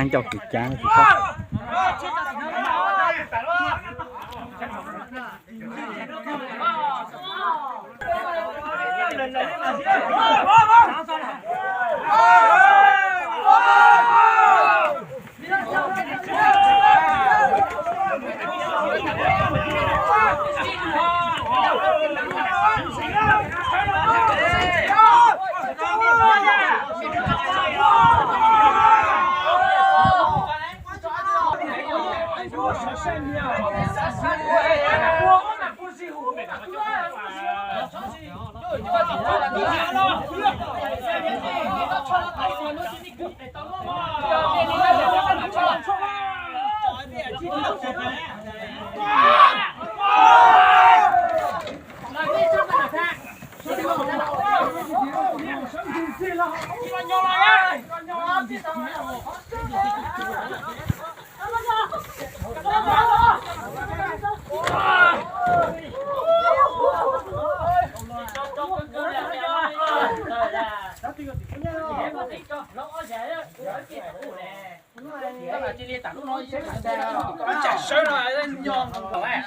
Cov kwv cab tsis tau.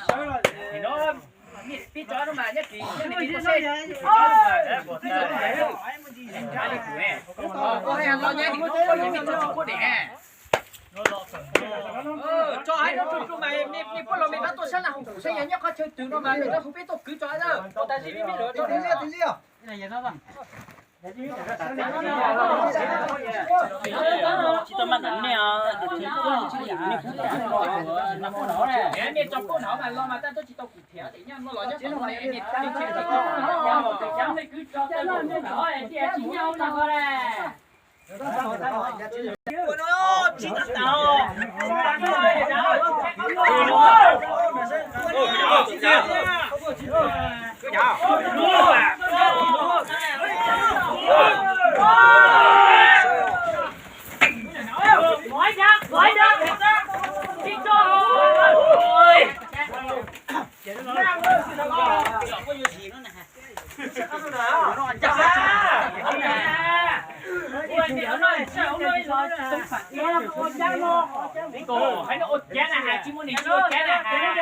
Sawv los, peb tso no mas nyob kis, nyob kis, tso hais no tsuj tsuj mas mej puab los mej rov tuaj sab na, hauv kuv saib yog nyob qhov chaw twg no mas mej rov hu peb tuaj kwv tso na. Tab sis mej lawv tsis tau maj ntam nej os. Nej tso puab no mas tag tuaj tsis tau kuv thiab, tes nyob no los nyob no, nej kwv tso tau puab no, tes cov nej kwv tso tau puab no, tes tsis nyob no le. Hais no ua cab na hais, tsis muaj neeg tsis ua cab na hais.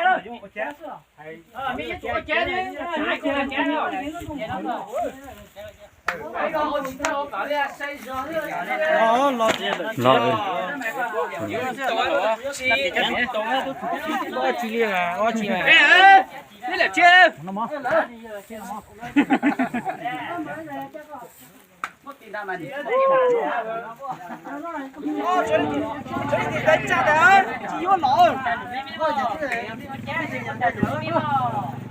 Los, los.